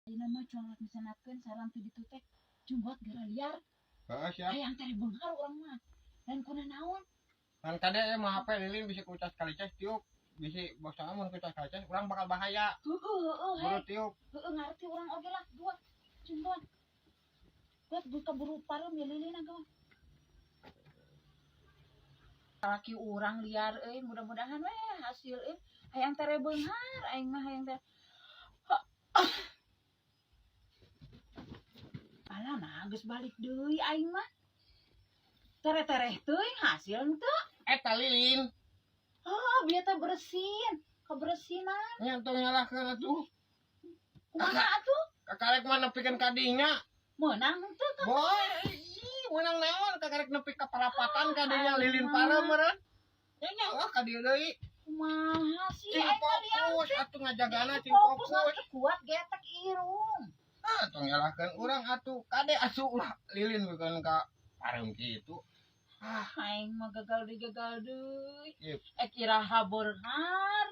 Ayeuna mah cuang rek misanatkeun saran ti ditu teh. Jumbuat gara liar. Heeh, siap. Hayang teh beunghar urang mah. Lain kuna naon. Kan kade mah HP lilin bisa ku cas kali cas tiup. Bisi bos mun ku cas kali cas urang bakal bahaya. Heeh heeh Buru he. Tiup. Heeh, ngarti urang oge lah dua. Jumbuat. Buat buka buru pareum ya lilin agama. Laki urang liar euy, mudah-mudahan we hasil euy. Hayang tere beunghar aing mah hayang teh. Alah, nah geus balik deui aing mah. Tere-tereh teuing hasil henteu. Eta lilin. Oh, bieu teh bersin. Kebersinan. Nya tong nyalahkeun atuh. Kumaha atuh? Kakarek mah nepikeun ka dinya. Meunang henteu kan? Boy, ih, meunang naon, kakarek nepi ka parapatan ka dinya lilin pareum meureun. Nya nya wah ka dieu deui. Kumaha sih Cing aing mah liar fokus teh. Atuh ngajagana cing Fokus fokus. Teu kuat getek irung. Ah, tong nyalahkeun urang atuh. Kade asuh ulah lilin bukan ka pareum kitu. Ah, Aing mah gagal deui, gagal deui. Ieu. Eh, iraha beunghar.